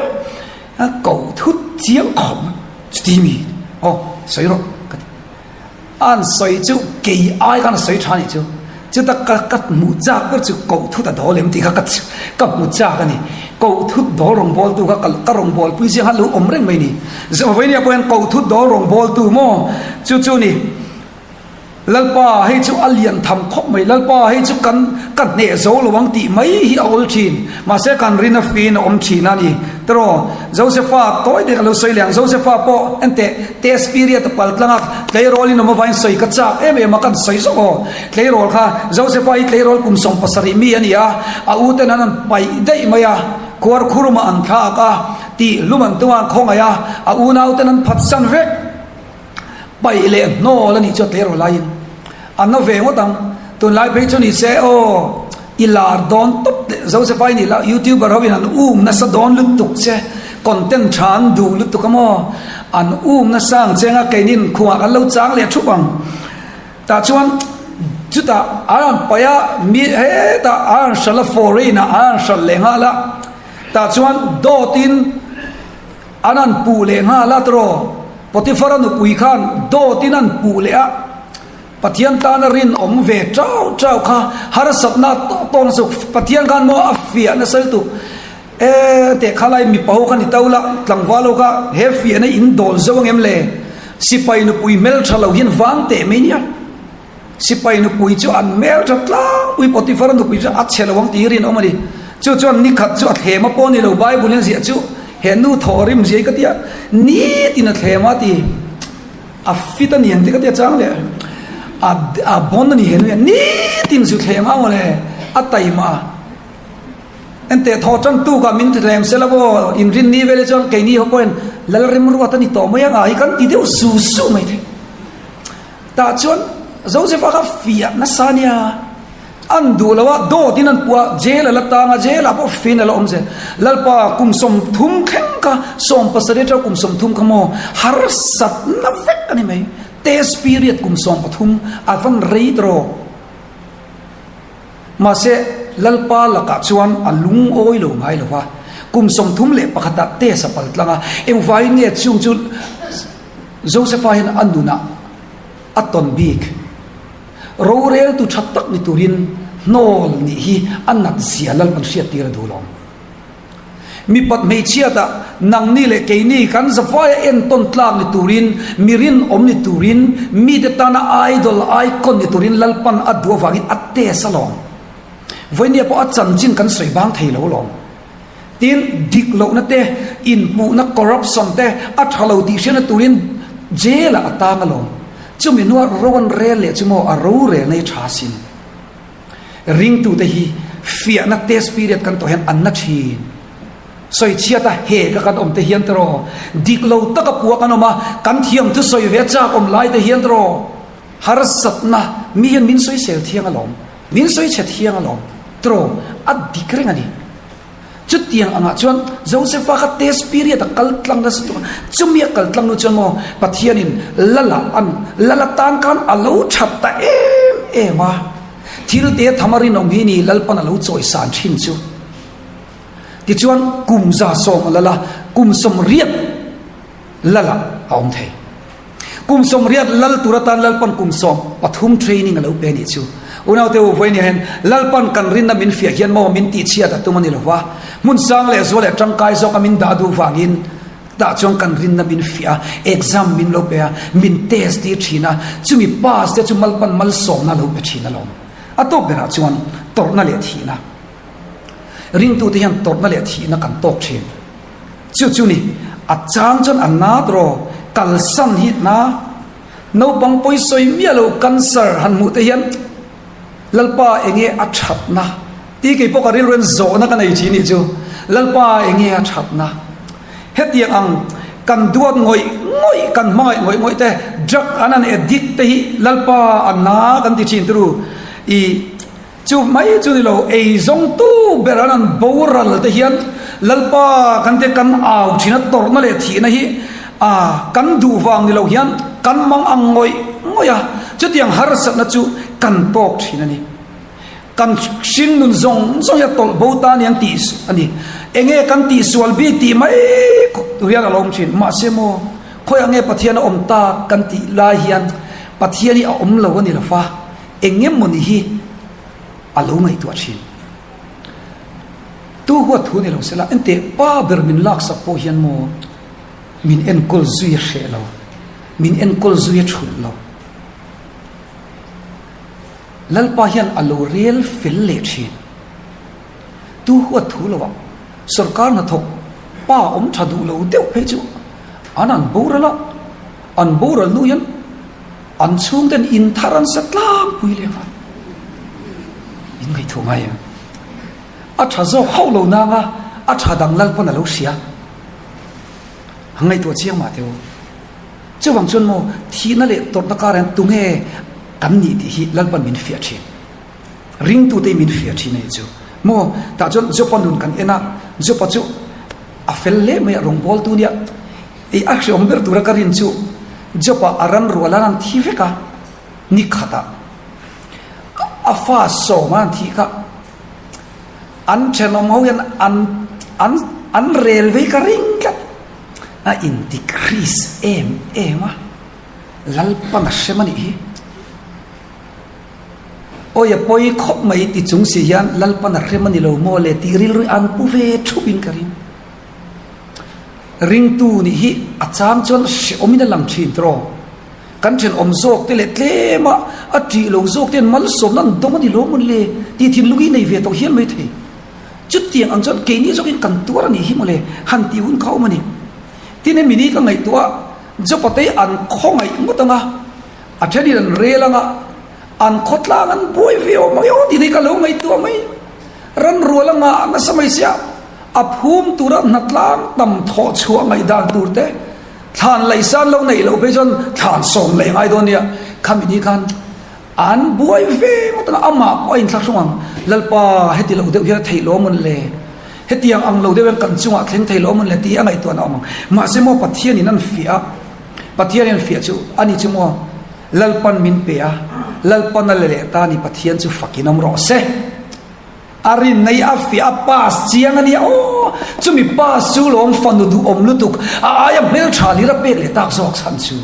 a ko thut chiang khawp mai, chuti mi aw sawi rawh ka ti, a an sawi chu kei ai khan a sawi tha nih chu. Chuta ka ka hmuh chak ber chu koh thut a dawl em tih kha ka ka hmu chak a ni. Koh thut dawl rawngbawltu kha ka ka rawngbawlpui zia kha lo awm reng mai ni. Vawinia pawh hian koh thut dawl rawngbawltu maw chu chu ni. Lalpa hei chu a lian tham khawp mai, Lalpa hei chu kan ka hneh zo lo ang tih mai hi a awl thin. Mahse kan rin a fiin a awm thin a ni. Tiraw Josepha tawi te ka lo sawi leh ang, Josepha pawh enteh test period a pal tlang a, tleirawl in awm avangin sawi ka chak em em a, kan sawi zawk aw. Tleirawl kha Josepha hi tleirawl kum 17 mi a ni a, a u ten an han paih daih mai a, khuar khurumah an thlak a, tih hlum an tum a, an khawngaih a, a unau ten an phatsan vek. Paih leh hnawl a nih chu a tleirawl laiin a na ve ngawt ang. Tunlai phei chu ni se aw i lar dawn tawp teh Joseph-a i nih lah youtuber ho in an um nasa dawn lutuk che content tha an duh lutuk a maw an um nasa ang che anga keinin khungah kan lo chang leh thup ang. Tah chuan chutah an rawn paih a mi hetah an rawn hralh a foreign ah an rawn hralh leh nghal a tah chuan dawt in An han puh leh nghal a tawh. Potiphar-a nupui khan dawtin an puh leh a, Pathian tana rinawm ve chau chau kha harsatna tawh tawh nasa Pathian khan maw a fiah nasa lutuk. E teh kha lai mipa ho kha ni to la, tlangval ho kha he fiahna in dawl zo ang em le? Sipai nupui hmeltha lo hian vang teh mai nia. Sipai nupui chu an hmel tha tlangpui, Potiphar nupui chu a chhe lo ang tih rinawm a ni. Chu chuan nikhat chu a thlem a pawh a ni lo, Bible in a ziah chu he nu thaw rim zia hi ka ti a, nitin a thlem a ti, a fit a ni ang tih ka ti a chang leh a a bon a ni he nu hian nitin zu thlem a mawle a taima a. Enteh thaw tan tuk ah min ti thlem se la maw inrin ni vel hi chuan keini ho pawhin Lalrimruat a ni tawh mai ang a hi kan ti deuh su su mai thei. Tah chuan Joseph-a kha fiah nasa nia, an duh lo a, dawtin an puh a, jail a la tang a, jail ah pawh fin a la awm zel. Lalpa kum 30 thleng kha, 17 atang kum 30 kha maw, harsatna vek a ni mai. Test period kum 13 a van rei tawh. Mahse, Lalpa lakah chuan a lungawi lo ngai lo va, kum 31 ah test a pal tlang a, engvaiin nge chung chu Josepha hian a nunah a tawn bik? Roreltu tha tak ni turin hnawl nih hi a nat zia Lalpan hriattir a duh lo. Mipat hmeichhiatah nangni leh keini kan zavaia entawn tlak ni turin, mi rinawm ni turin, mite tana idol, icon ni turin Lalpan a duh avangin a test alawm. Vawinia pawh a chanchin kan sawi bang thei lo alawm. Tin, dik lohna te, inhmuhna, corruption te a tha lo tih hriatna turin jail ah a tang alawm. Chumi hnuah ro an rel leh chu maw a rorelna hi tha sin. Ringtute hi fiahna test period kan tawh hian an na thin. Sawichhiata he ka kan awm te hian tiraw, dik lo taka pua kan awm a, kan thiam thu sawi ve chak awm lai te hian tiraw, harsatna mi hian min sawisel thiang alawm, min sawichhe thiang alawm tiraw, a dik reng a ni. Chutiang angah chuan Josepha kha test period a kal tlang nasa tuk a, chumi a kal tlang nu chuan maw Pathianin lala an lal atan khan a lo that ta em em a, thil te tham a rinawm hi ni Lalpan a lo chawisan thin chu. Tichuan kum 100 a lal a, kum 80 lal ah a awm thei. Kum 80 lal tur atan Lalpan kum 13 training a lo pe a nih chu. Unaute u, vawiin hian Lalpan kan rinna min fiah hian maw min tihchhiat a tum a ni lo va, hmun sang leh zual leh tangkai zawka min dah duh vangin tah chuan kan rinna min fiah a, exam min lo pe a, min test tir thin a, chumi pass te chu Malpan malsawmna a lo pe thin alawm. A tawp berah chuan tawrhna leh thihna. Ringtute hian tawrhna leh thihna kan tawk thin. Chu chu ni, a chang chuan a nat raw, kalsan hi na. Naupang pawisawi miah lo cancer han hmuh te hian Lalpa enge a thatna tih kei pawh ka rilru hian zawhna ka nei thin nih chu. Lalpa enge a thatna? Hetiang ang kan duat ngawih ngawih, kan hmangaih ngawih ngawih te, drug an han addict te hi Lalpa a na kan ti thin turu. I. Chu mai chu ni lo, ei zawngtu ber an an boral te hian Lalpa kan te kan au thin a, tawrhna leh thihna hi a kan duh vang ni lo hian kan mang ang ngawih ngawih a, chutiang harsatna chu kan tawk thin a ni. Kan hring nun zawng zawng hi a tawlh bo ta aniang tih a ni. Enge kan tihsual bik tih mai hian a lo awm thin. Mahse maw, khawiah nge Pathian a awm tak kan tih lai hian Pathian hi a awm lo a ni lo fa. Eng emawni hi a lo ngaihtuah thin. Tu huat thu ni lo sela, enteh pa ber min laksak pawh hian maw min enkawl zui a hreh lo, min enkawl zui a thulh lo. Lalpa hian a lo rel fel leh thin. Tu huat thu lo ah sorkar hnathawk pa awm tha duh lo deuh phei chu an an boral a, an boral hnu hian An chhungten in thar an sa tlangpui leh nghal. In ngaihtuah ngai em? A tha zawk hauh lo nanga a tha dang lal pawn a lo hria. A ngaihtuah chiang mah teh u. Chuvang chuan maw thihna leh tawrhna karah hian tunge kan nih tih hi Lalpan min fiah thin. Ringtute hi min fiah thin a nih chu. Maw tah chuan Jopa nun kan en a, Jopa chu a fel hle mai a, rawngbawltu nia. I a hreawm ber tura ka rin chu Job-ah a ran rual an an thi vek a, ni khatah a fa sawm an thih kha an thenawm ho hian an an an rel vei ka ring tlat. A inti Kris em em a, Lalpan a hrem a nih hi. Awi a pawi khawp mai ti chung si hian Lalpan a hrem a ni lo maw le tih rilru an pu ve thup in ka ring. Ringtu nih hi a chang chuan hrehawmin a lang thin tawh. Kan thenawm zawk te leh tlema a tih lo zawk te hian malsawmna an dawng a ni lo mawn le tih thinlung hi nei ve tawh hial mai thei. Chutiang ang chuan keini zawkin kan tuar a nih hi mawle han tih hun kha awm a ni. Tin hemi ni ka ngaihtuah Jopatei an khawngaih ngawt ang a, a thenin an rel ang a, an khawtlang an buai ve awm ang e aw tih te hi ka lo ngaihtuah mai. Ran rual a ngah nasa mai sia. A phum tura hnatlang tam thawh chhuah ngaihdan tur te, thlan laihsan lo neih loh phei chuan thlan sawm leh ngai dawn nia. Khami ni khan an buai ve ngawt ang a, amah pawh a inthlahrung ang, Lalpa heti lo deuh hian a theih lo amawn le, hetiang ang lo deuh hian kan chungah thleng thei lo amawn le tih a ngaihtuahna a awm ang. Mahse maw Pathianin an fiah a, Pathianin an fiah chu ani chu maw. Lalpan min pe a, Lalpan a la leh ta ni Pathian chu fakin awm rawh se. A rinna hi a fiah a pass chiang a nia aw, chumi pass chu lawm fanu duhawm lutuk a aia hmeltha lir a pek leh tak zawk chhan chu.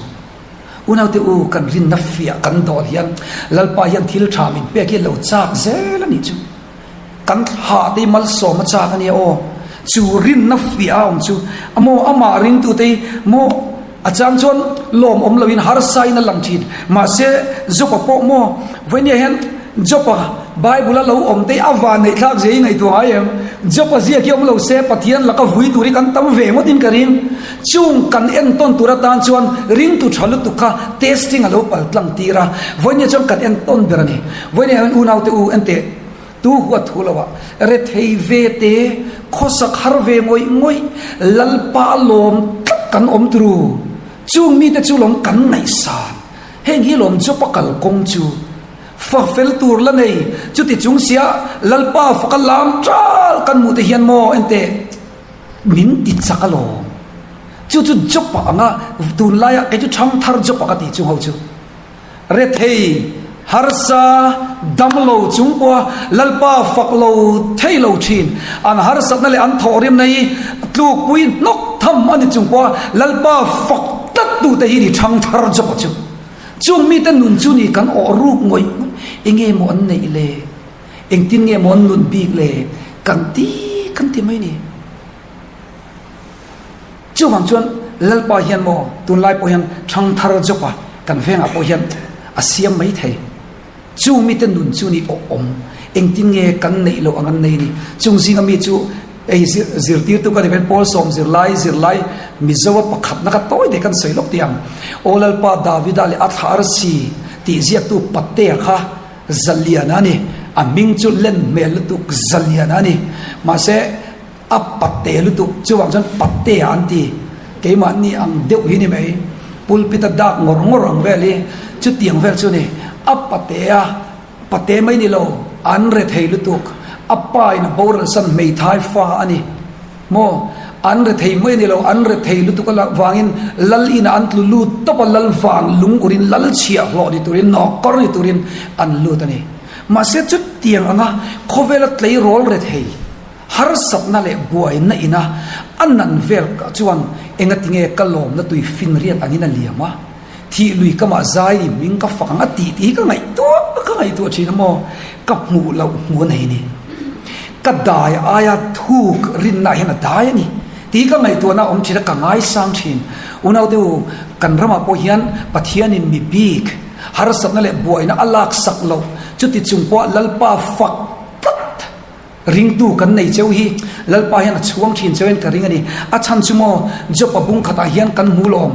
Unaute u kan rinna fiah kan dawn hian Lalpa hian thil tha min pek hi a lo chak zel a nih chu. Kan thlah te hi malsawm a chak a nia aw. Chu rinna fiah a awm chu a maw amah ringtute hi maw a chang chuan lawm awm loin harsa in a lang thin. Mahse Job-a pawh maw vawinia hian Job-a Bible a lo awm te hi a van neih thlak zia hi ngaihtuah ngai em? Job-a ziak hi awm lo se Pathian laka vui tur hi kan tam ve ngawt in ka ring. Chung kan entawn tur atan chuan ringtu tha lutuk kha testing a lo pal tlang tir a, vawinia chuan kan entawn ber a ni. Vawinia hian unaute u enteh tu huat thu lo ah rethei ve te khawsak har ve ngawih ngawih Lalpa lawm tlat kan awm turu. Chung mite chu lawm kan ngaihsan. Heng hi lawm Job-a kalkawng chu. Fak fel tur la nei, chuti chung sia Lalpa faka lam ṭal kan hmuh te hian maw enteh min ti chak alawm. Chu chu Job-a anga tunlaia kei chu ṭhangthar Job-a ka tih chung ho chu. Rethei, harsa, damlo chung pawha Lalpa fak lo thei lo ṭhin. An harsatna leh an thawhrimna hi tlukpui hnawk tham a ni chung pawha Lalpa fak tlat tute hi ni ṭhangthar Job-a chu. Chung mite nun chu ni kan awh ruk ngawih ngawih, enge maw an neih le? Engtin nge maw an nun bik le? Kan ti kan ti mai ni. Chuvang chuan Lalpa hian maw tunlai pawh hian ṭhangthar Job-a kan vengah pawh hian a siam mai thei. Chung mite nun chu ni awh awm, engtin nge kan neih loh ang an nei ni? Chung zinga mi chu hei zirtirtu ka ni vel Paul sawm zirlai zirlai Mizoa pakhatna kha tawi te kan sawi lawk tih ang. Aw Lalpa Davida leh a thla arsi tih ziaktu Patea kha Zaliana a ni. A hming chu len hmel lutuk Zaliana a ni. Mahse A patte lutuk, chuvang chuan patte ah an ti. Keimahni ang deuh hi ni mai, pulpit a dak ngawr ngawr ang vel hi, chutiang vel chu ni. A pate a, pate mai ni lo, an re thei lutuk. A pa in a boral san hmeithai fa a ni maw? An re thei mai ni lo, an re thei lutuk a vangin lal inah an tlu lut tawp a, lal vang lung urin lal chhiah hlawh ni turin, nawkawr ni turin an lut a ni. Mahse chutiang anga khawvela tleirawl re thei. Harsatna leh buaina ina a nan vel chuan engatinge ka lawmna tui finriat angin a liam a, thih lui ka mah zai ni hming ka fak ang a tih tih hi ka ngaihtuah ka ngaihtuah thin a maw, ka hmuh loh hmuh a nei ni. Ka dai aia thuk rinna ah hian a dai a ni tih hi ka ngaihtuahna a awm thin a, ka ngaisang thin. Unaute u, kan ramah pawh hian Pathianin mi bik harsatna leh buaina a laksak loh chuti chung pawha Lalpa fak tlat Ringtu kan nei cheu hi Lalpa hian a chhuang thin cheu in ka ring a ni. A chhan chu maw Job-a bung khatah hian kan hmu lawm.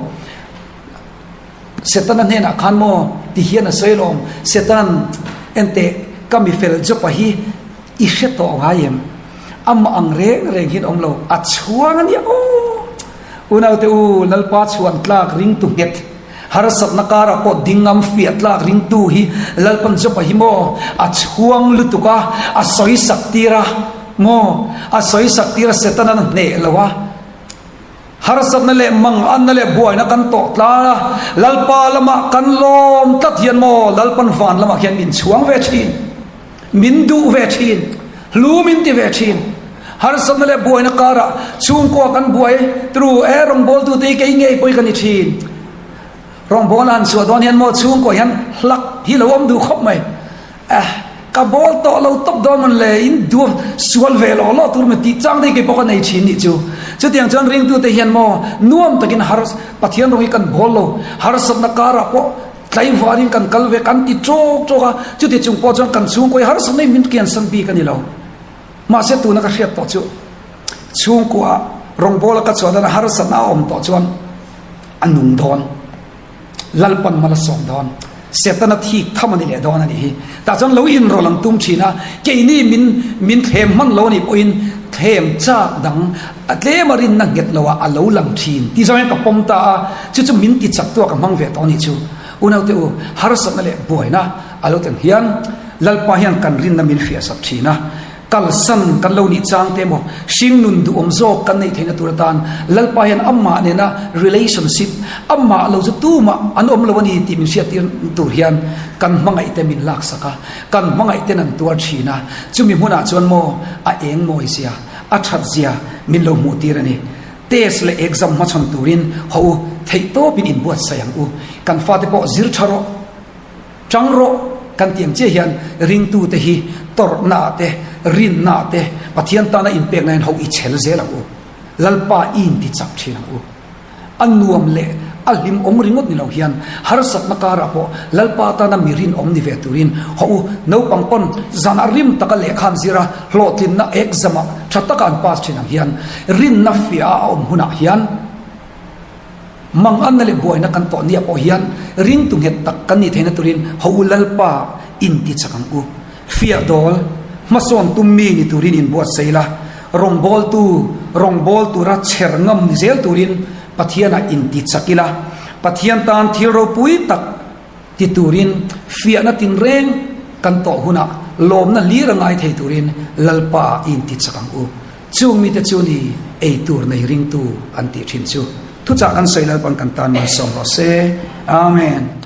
Setana hnenah khan maw ti hian a sawi lawm, Setan, enteh ka mi fel Job-a hi i hre tawh ngai em? Amah ang reng reng hian awm lo, a chhuang a nia aw! Unaute u, Lalpa chhuan tlak ringtu nghet. Harsatna karah pawh ding ngam fiah tlak ringtu hi Lalpan Job-a hi maw a chhuang lutuk a, a sawi sak tir a maw, a sawi sak tir a Setanan a hneh lo a. Harsatna leh manganna leh buaina kan tawh tlan a, Lalpa lamah kan lawm tlat hian maw Lalpan van lamah khian min chhuang ve thin. Min duh ve thin, hlu min ti ve thin. Harsatna leh buaina karah chhungkua kan buai tru e, rawngbawltute hi kei ngei pawh hi ka ni thin. Rawngbawla han chhuah dawn hian maw chhungkua hian hlak hi lo awm duh khawp mai. Eh, ka bawl tawh lo tawp dawn mawn le, in duh sual ve lawh lawh tur maw tih chang te hi kei pawh ka nei thin nih chu. Chutiang chuan ringtute hian maw nuam takin har Pathian rawng hi kan bawl lo, harsatna karah pawh Tlaivarin kan kal ve kan ti tawk tawk a, chuti chung pawh chuan kan chhungkaw hi harsatna in min kiansan bik a ni lo. Mahse tuna ka hriat tawh chu chhungkua rawngbawla ka chhuah dana harsatna a awm tawh chuan a nung dawn, Lalpan mal a sawm dawn, Setana thik tham a ni leh dawn a nih hi. Tah chuan lo inrawlh an tum thin a, keini min min thlem hman lo a nih pawhin thlem chak dang a tlem a rinna nghet lo ah a lo lang thin tih zawngin ka pawm ta a, chu chu min ti chak tu ah ka hmang ve tawh a nih chu. Unaute u, harsatna leh buaina a lo teng hian Lalpa hian kan rinna min fiah sak thin a. Kalsan kan lo nih chang te emaw, hringnun duhawm zawk kan neih theihna tur atan Lalpa hian amah nena relationship, amah lo chu tumah an awm lo a ni tih min hriattir tur hian kan hmangaih te min laksak a, kan hmangaih ten an tuar thin a, chumi hmunah chuan maw a eng mawi zia, a that zia min lo hmuh tir a ni. Test leh exam hmachhawn turin haw u, theihtawpin inbuatsaih ang u. Kan fate pawh zir tha rawh. Chang rawh, kan ti ang chiah hian ringtute hi tawrhnaah te, rinnaah te, Pathian tana inpekna hian ho i chhel zel ang u. Lalpa i inti chak thin ang u. A nuam leh a hlimawm ringawt ni lo hian harsatna karah pawh Lalpa tana mi rinawm ni ve turin haw u. Naupang pawn zanah rim taka lehkha an zir a, hlawhtlinna exam-ah tha taka an pass thin ang hian rinna fiah a awm hunah hian, Manganna leh buaina kan tawh nia pawh hian ringtu nghet tak kan nih theihna turin ho u Lalpa inti chak ang u. Fiah dawl, hmasawn tum mi ni turin inbuatsaih la, rawngbawltu rawngbâwl tura chher ngam ni zel turin Pathianah inti chak ila, Pathian tan thil ropui tak ti turin fiahna tinreng kan tawh hunah lawmna hlir a ngai thei turin Lalpa inti chak ang u. Chung mite chu ni ei tur nei ringtu an tih thin chu. Thuchah kan sawi Lalpan kan tan malsawm rawh se. Amen.